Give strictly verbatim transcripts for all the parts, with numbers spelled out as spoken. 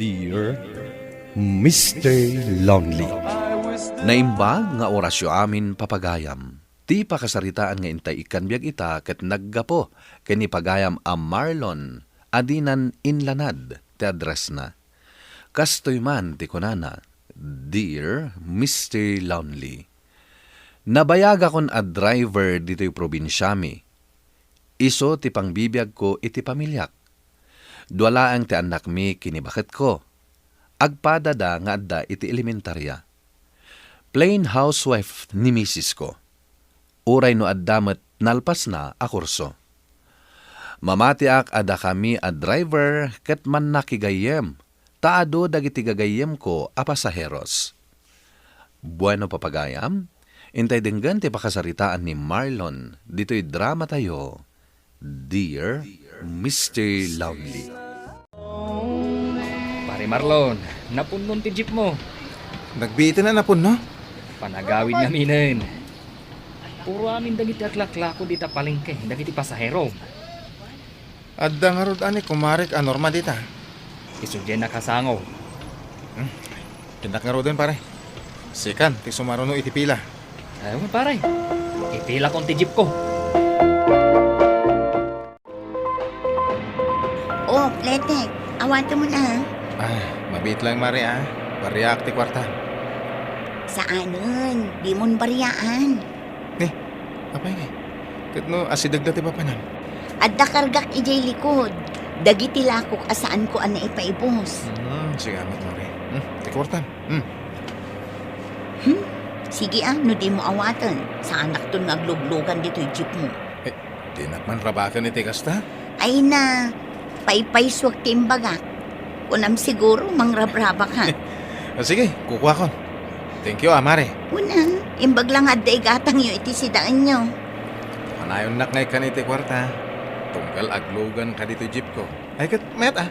Dear Mister Lonely. Naimbag nga orasyo amin, papagayam. Ti pakasaritaan nga intay ikkan biag ita ket naggapu ken ni pagayam a Marlon a dinan inlanad ti addressna. Kastoy man ti kunana, "Dear Mister Lonely, nabayagakon a driver ditoy probinsiami. Isu ti pangbibiagko iti pamiliak. Dua laeng ti annakmi ken ni baketko. Agpadada nga adda iti elementaria. Plain housewife ni misisko. Uray no adda met nalpasna a kurso. Mamatiak a dakami a driver ket mannakigayyem, ta adu dagiti gagayyemko a pasaheros." Bueno, papagayam, intay denggen ti pakasaritaan ni Marlon ditoy dramatayo, Dear Mister Lonely. Pare Marlon, napunnon ti jeep mo. Nagbiiten a napunno? Panagawid ngaminen. Puro amin dagiti aglaklako dita palengke dagiti pasahero. Adda ngarud a ni kumarek a Norma dita? Isu diay nakasango. Hmm. Dinak ngaruden, pare. Sikan ti sumaruno iti pila. Ay, pare. Ipilakon ti jeep ko. Oh, Pletek, awatem man, ah. Ah, mabiit lang, Mare, ah. Bariak ti kuarta. Saanen, dimon bariaan. Ni, apay ngay? Ket no asideg la ti papanam? Adda kargak idiay likod. Dagiti lakok a saanko a naipaibus. Hmm, sigamet, Mare. Hmm, ti kuartam. Hmm. Hmm? Sige, ah, no dimo awaten, saanakton nga agluglugan ditoy jeep mo. Eh, dinak man rabaken iti kasta? Ay na, paypaysuak ti imbagak. Kunam siguro, mangrabrabaka. Ah, sige, kukuakon. Thank you, ah, Mare. Una, imbag la nga adda igatangyo iti sidaenyo. Kanayonnak nga ikkan iti kuarta. Tunggal agluganka ditoy jeep ko. Ay, ket mayat, ah.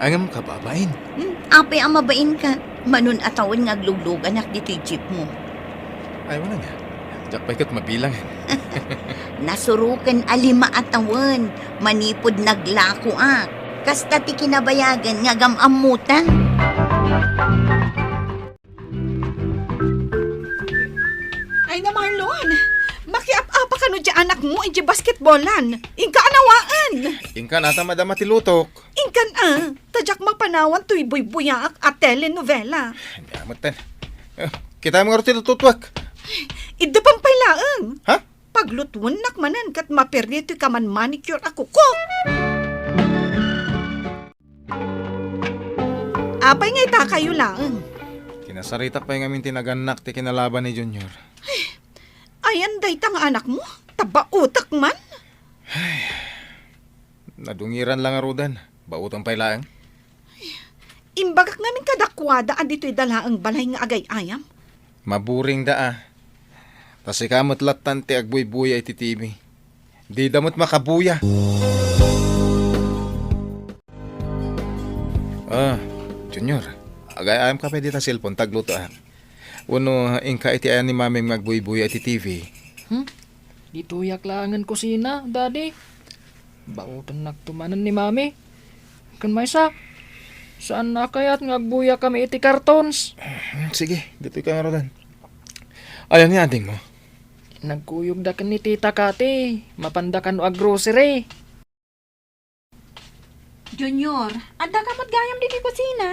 Ngem kababain. Hmm, apay a mabainka? Manun a tawen nga aglugluganak ditoy jeep mo. Ay, wala nga. Diak pay ket mabilang. Nasuroken a lima a tawen manipud naglakoak. Kasta ti kinabayagan nga agam-ammota. Ay na, Marlon! Makiap-apa kano diay anakmo idiay basketballan. Inka a nawaen! Inka nata madama ti lutok. Inkan a, ta diak mapanawan toy buybuyaak a telenovela. Ania metten. Eh, kitaem ngarud ti lututuek. Idda pay laeng. Ha? Paglutuennak manen ket maperdi toy kaman manicure a kuko. Apay nga itakayo laeng? Kinasaritak pay ngamin ti nagannak ti kinalaban ni Junior. Ayan dayta nga anakmo? Tabaotek man? Nadungiran la ngaruden. Baoten pay laeng. Imbagak ngamin kadakuada a ditoy da laeng balay nga agay-ayam. Maburingda a. Ta sika met lattan ti agbuybuya iti T V. Dida met makabuya. Ah, Junior, agay-ayamka pay dita cellphone, taglutoak. Wenno inka iti ayan ni Mamim nga agbuybuya iti T V? Hmm? Ditoyak laengen kusina, Daddy. Baotennakto manen ni Mami. Ken maysa, saan a kayat nga agbuyakami iti cartons? Hmm, sige, ditoyka ngaruden. Ayan ni adingmo? Nagkuyogda ken ni Tita Kati. Mapanda kano a grocery. Junior, addaka met gayam ditoy kusina?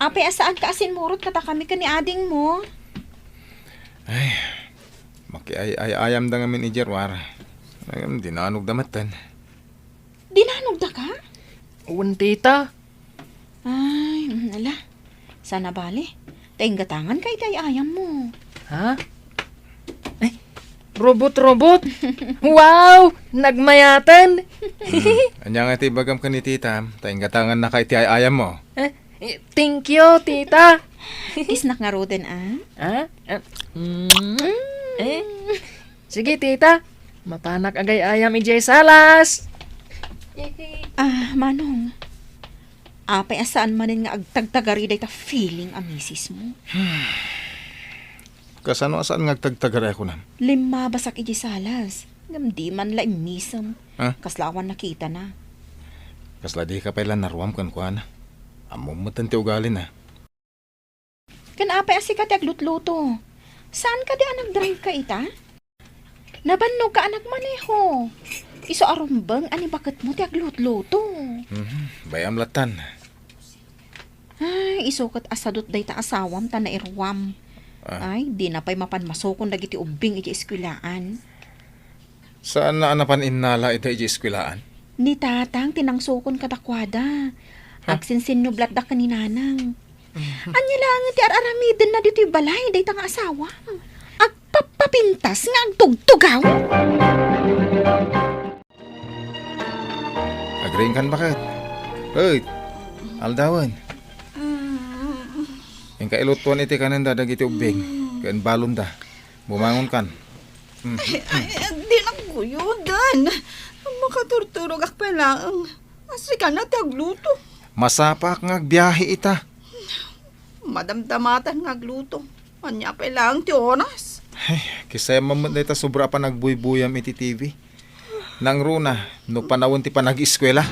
Apay a saanka a simmurot kadakami ken ni adingmo? Ay, makiay-ay-ayamda ngamin idiay ruar. Ay, dinanogda metten. Dinanogdaka? Wen, tita. Ay, mm, ala. Saan a bale. Ta inggatanganka iti ay-ayammo. Ha? Ay, robot-robot? Wow! Nagmayaten! Hmm. Ania nga ti ibagam ken ni tita, ta inggatangannaka iti ay-ayammo? Eh, eh, thank you, tita. Kisnak ngaruden, ah. Ah? Ah, mm, eh. Sige, tita. Mapanak agay-ayam idiay salas. Ah, Manong. Apay a saan manen nga agtagtagari dayta feeling a misismo? Kasano a saan nga agtagtagari a kunam? Limmabasak idiay salas. Ngem di man la immisem. Ha? Kasla awan nakitana. Kasla dika pay la naruam kenkuana. Ammom met ti ugalina. Ken apay a sika ti aglutluto? Saan kadi a nagdrive ka ita? Nabannog ka a nagmaneho. Isu a rumbeng a ni baketmo ti aglutluto. Mhm, bay-am lattan. Ay, isu ket a sadut dayta asawam ta nairuam. Ah. Ay, dina pay mapan masukon dagiti ubbing iti eskuelaan. Saanna a napan innala ida idiay eskuelaan? Ni Tatang ti nangsukon kadakuada. Ha? Agsinsinnublatda ken ni Nanang. Ania laengen ti ar-aramidenna ditoy balay dayta nga asawam? Agpappapintas nga agtugtugaw? Agriingkan baket. Hoy, aldawen. Inka ilutuan iti kanenda dagiti ubbing ken balonda. Bumangonkan. Mm. Ay, ay, ay, di nagguyodan. Makaturturogak pay laeng. Sika na ti agluto. Masapaak nga agbiahe ita. Madamdamatan nga agluto. Ania pay laeng ti oras? Ay, kisayam met dayta sobra a panagbuybuyam iti T V. Nangruna, no panawen ti panag-eskuela.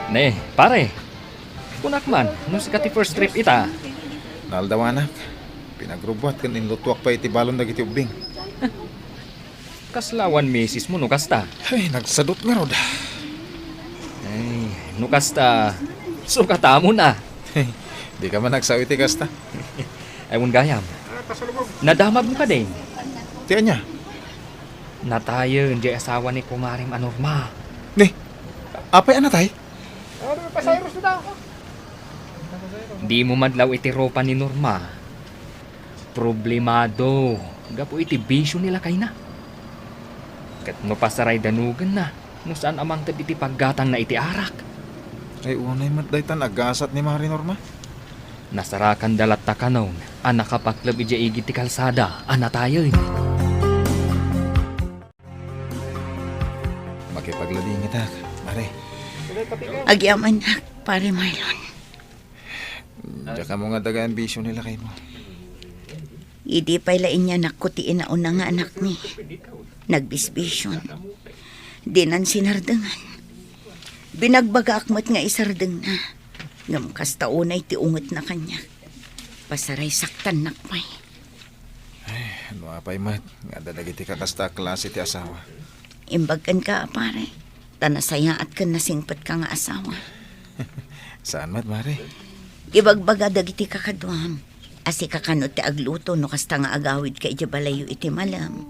Ne, pare. Kunak man, no sika ti first trip ita. Naaldawanak. Pinagrubbuat ken inlutuak pay iti balon dagiti ubbing. Kasla awan misis mo no kasta? Ay, nagsadut ngarud. Ay, no kasta, sukatamo na. Di ka man nagsao iti kasta. Ay, wen gayam. Nadamag mo kadin? Ti ania? Natayen diay asawa ni kumarem a Norma. Ni, apay a natay? Di mo madlaw iti rupa ni Norma. Problemado gapu iti bisio ni lakayna. Ket no pasaray danugenna, no saan a mangted iti paggatangna iti arak. Ay, unay met daytan agasat ni Mari Norma. Nasarakanda latta kanon a nakapakleb idiay igid ti kalsada a natayen. Makipagladingitak, Mare. Agyamanak, Pare Marlon. Diak ammo nga daga ti bisio ni lakaymo. Idi pay la inyanakko ti inauna nga anakmi, nagbisbision. Dinan sinardengan. Binagbagaak met nga isardengna. Ngem kasta unay ti ungetna kaniak. Pasaray saktannak pay. Ay, no apay met nga adda dagiti kakasta a klase ti asawa. Imbag kenka a pare, ta nasayaat ken nasingpetka nga asawa. Saan met, Mare? Ibagbaga dagiti kakaduam a sika kano ti agluto no kasta nga agawidka idiay balayyo iti malem.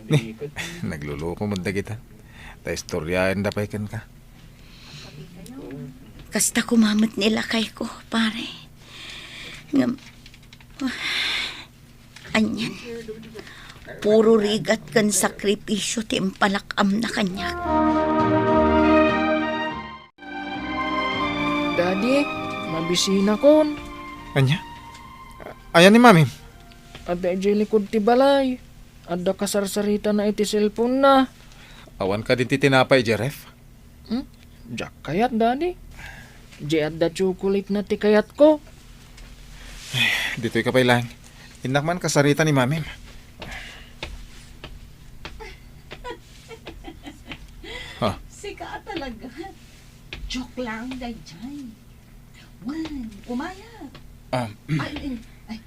Ni, nagluluko met dagita. Ta istoriaenda pay kenka. Kasta koma met ni lakayko, pare. Ngem, anian, puro rigat ken sakripisio ti impalak-amna kaniak. Daddy, mabisinakon. Ania? Ayan ni Mamim? Adda idiay likud ti balay. Adda kasarsaritana iti cellphone-na. Awan kadin ti tinapay idiay ref? Hmm? Diak kayat, Daddy. Di adda chocolate-na ti kayatko. Ditoy ka pay lang. Innak man kasarita ni Mamim. Ha? Sika a talaga. Joke lang, daydiay. Wen, umaya. Ah. Ay, ay, ay,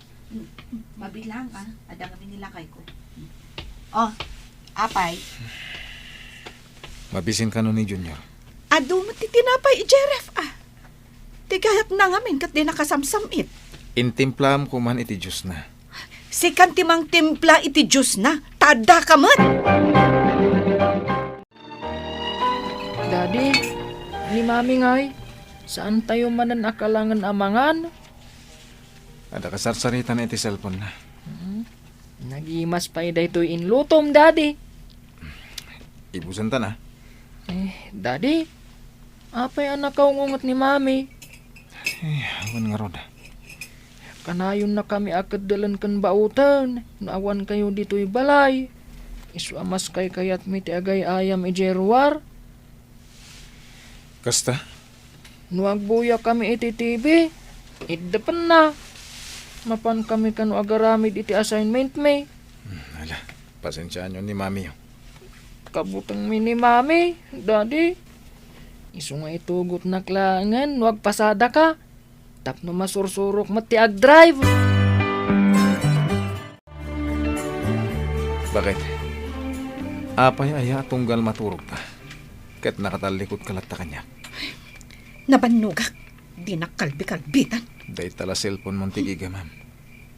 mabilang, ah. Adda ngamin ni lakayko. Oh, apay. Mabisin kano ni Junior. Adu met ti tinapay idiay ref, ah. Ti kayatna ngamin ket di nakasamsam-it. Intimplaam koma iti juice-na. Sikan ti mangtimpla iti juice-na, ta addaka met. Daddy, ni Mami ngay, saantayo manen a kalangen a mangan? Adda kasarsaritana iti cellphone-na. Hmm. Nagimas pay daytoy inlutom, Daddy. Ibusanta na. Eh, Daddy, apay a nakaungunget ni Mami? Eh, awan ngarud. Kanayonnakami a keddelen ken baoten no awankayo ditoy balay. Isu a maskaykayatmi ti agay-ayam idiay ruar. Kasta? No agbuyakami iti T V, iddepenna. Mapankami kano agaramid iti assignment-mi. Hmm, ala, pasensiaanyo ni Mami, oh. Kabutengmi ni Mami, Daddy. Isu nga itugotnak laengen no agpasadaka tapno masursurok met ti agdrive. Bakit? Apay aya a tunggal maturogka ket nakatallikudka latta kaniak? Nabannogak. Dinak kalbikalbitan. Dayta la cellphone-mon ti gigamam.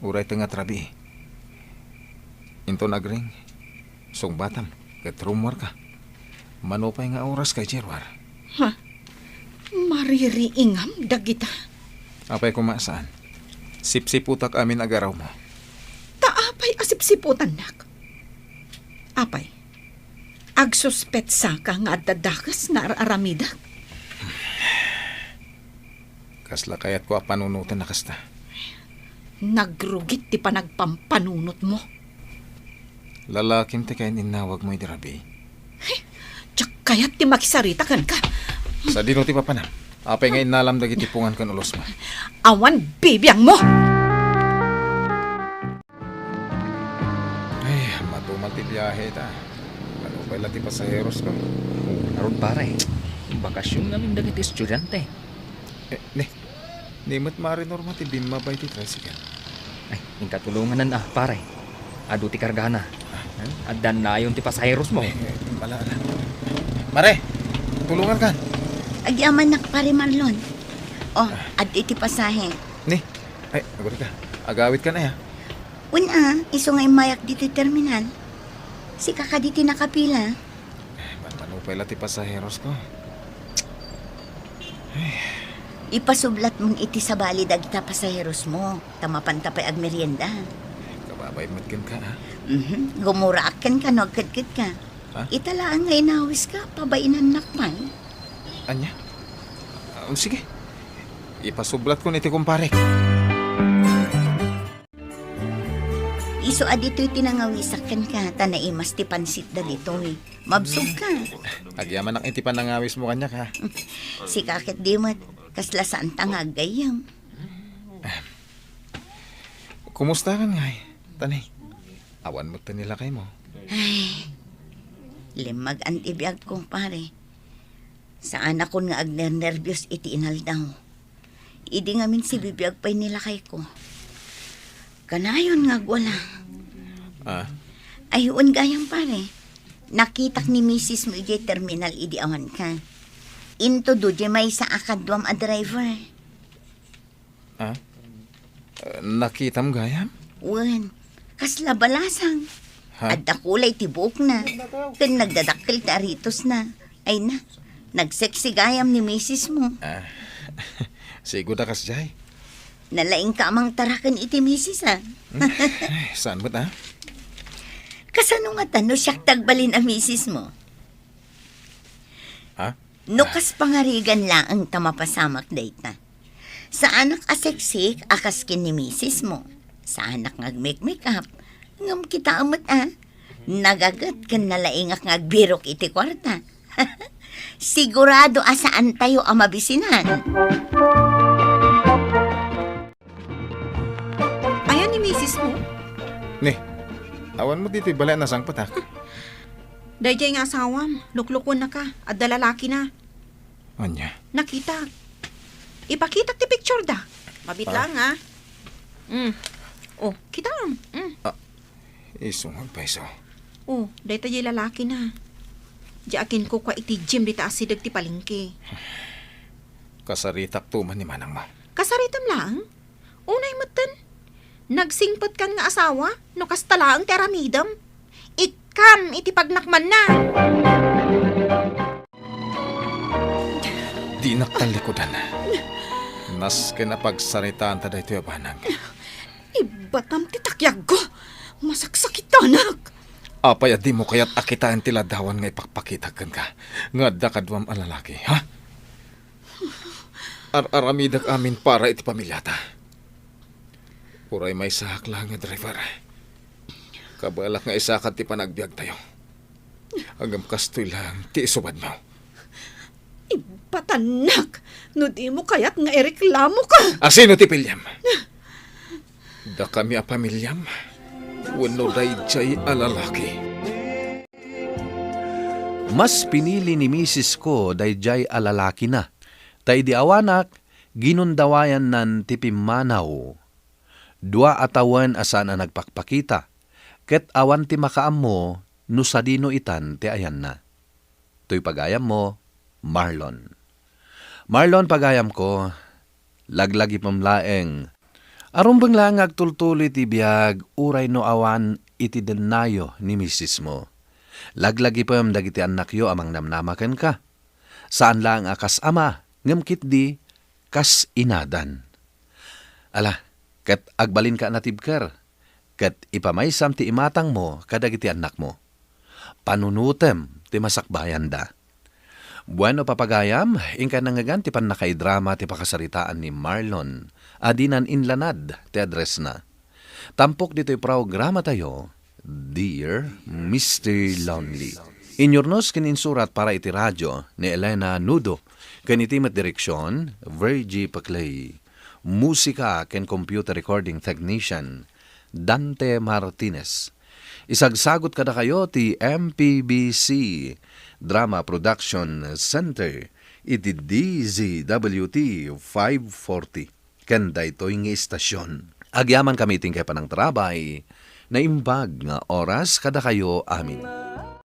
Uray ta nga trabi. Inton agring, sungbatam ket rummuarka. Mano pay nga oras kay Gerwar? Ha? Maririingam dagita? Apay koma saan? Sipsiputak amin agarawmo. Ta apay a sipsiputannak? Apay, agsuspetsaka nga adda dakes nga ar-aramidak? Kasla kayatko a panunoten a kasta. Nagrugit ti panagpampanunotmo. Lalakim ti kaininnawagmo idi rabii. Diak kayat ti makisarita kenka. Sadino ti papanam? Apay nga innalam dagiti pungan ken ulosmo? Awan bibiangmo! Ay, matumal ti biahe ta. Mano pay la ti pasaherosko? Oo, ngarud, pare. Bakasion ngamin dagiti estudiante. Eh, ni, ni met Mare Norma ti bimmaba iti tricycle. Ay, inka tulonganan a, pare. Adu ti kargana. Ah. Eh, addan nayon ti pasaherosmo. Eh, eh, ala, ala. Mare, tulongankan. Agyamanak, Pare Marlon. Oh, adda iti pasahe. Ni, ay, agurika. Agawidkan aya. Wen a, isu nga immayak ditoy terminal. Sika kadi ti nakapila. Eh, manmano pay la ti pasaherosko. Ipasublatmon iti sabali dagita pasaherosmo, ta mapanta pay agmerienda. Kababay met kenka, a? Mhm. Gumuraak kenka no agkedkedka. Ha? Ita laeng nga inawiska, pabainannak pay. Ania? Ah, sige. Ipasublatkon iti kumparek. Isu a ditoy ti nangawisak kenka, ta naimas ti pansit dagitoy. Mabsogka. Agyamanak iti panangawismo kaniak, ha? Sika ket di met, kasla saanta nga aggayyem. Kumustakan ngay, Tanay? Awan met ti nilakaymo. Ay, limmagan ti biagko, pare. Saanakon nga agnernerbios iti inaldaw. Idi ngamin sibibiag pay ni lakayko. Kanayon nga agwala. Ah. Ay, wen gayam, pare. Nakitak ni misismo idiay terminal idi awanka. Intudo diay maysa a kaduam a driver. Ah? Eh, nakitam gayam? Wen, kasla balasang. Ha? Adda kulay ti buokna, ken nagdadakkel ti aritosna. Ay na, nagsexy gayam ni misismo. Ah, sigud a kasdiay. Nalaingka a mangtaraken iti misis, a? Hmm? Ay, saan met, a? Kasano ngata no siak ti agbalin a misismo? Ha? No kas pangarigan laeng ta mapasamak dayta. Saanak a seksik a kas ken ni misismo. Saanak nga agmekmekap. Ngem kitaem met, a, nagaget ken nalaingak nga agbirok iti kuarta. Sigurado a saantayo a mabisinan. Ayan ni misismo? Ni, awan mo ditoy balay a nasangpetak. Daydiay nga asawam, luklukuennaka, adda lalakina. Ania? Nakitak. Ipakitak ti picture da. Mabit Ah. lang, a. Mm. Oh, kitaem. Mm. Ah, isu nga agpayso. Oh, dayta diay lalakina. Diay akinkukua iti gym dita asideg ti palengke. Kasaritak to man ni manangmo. Kasaritam laeng? Unay metten, nagsingpetkan nga asawa no kasta laeng ti aramidem. Ikkam iti pagnakmanna. Dinak tallikudan. Nasken a pagsaritaanta daytoy a banag. Ibbatam ti takiagko. Masaksakitanak. Apay a dimo kayat a kitaen ti ladawan nga ipakpakitak kenka nga adda kaduam a lalaki, ha? Ar-aramidek amin para iti pamiliata. Uray maysaak laeng nga driver. Kabaelak nga isakad ti panagbiagtayo. Ngem kastoy laeng ti isubadmo. Ibbatannak no dimo kayat nga ireklamoka. A sino ti piliem? Dakami a pamiliam wenno daydiay a lalaki? Mas pinili ni misis ko daydiay a lalakina. Ta idi awanak, ginundawayannan ti pimmanaw. Dua a tawen a saan a nagpakpakita, ket awan ti makaammo no sadino itan ti ayanna. Toy pagayammo, Marlon. Marlon, pagayamko, laglagipem laeng. Arumbeng laeng nga agtultuloy ti biag uray no awan iti dennayo ni misismo. Laglagipem dagiti annakyo a mangnamnama kenka. Saan laeng a kas ama, ngem ketdi kas inadan. Ala, ket agbalinka a natibker, ket ipamaysam ti imatangmo kadagiti annakmo. Panunotem ti masakbayanda. Bueno, papagayam, inka nangngegan ti pannakaidrama ti pakasaritaan ni Marlon a dinan inlanad ti addressna. Tampok ditoy programatayo, Dear Mister Lonely. Inyurnos ken insurat para iti radio ni Elena Nudo, ken iti met direksion, Virgie Paclay. Musika ken computer recording technician, Dante Martinez. Isagsagot kadakayo ti M P B C Drama Production Center iti D Z W T five forty. Ken daytoy nga istasyon. Agyamankami iti inkay panangtarabay, naimbag nga oras kadakayo amin.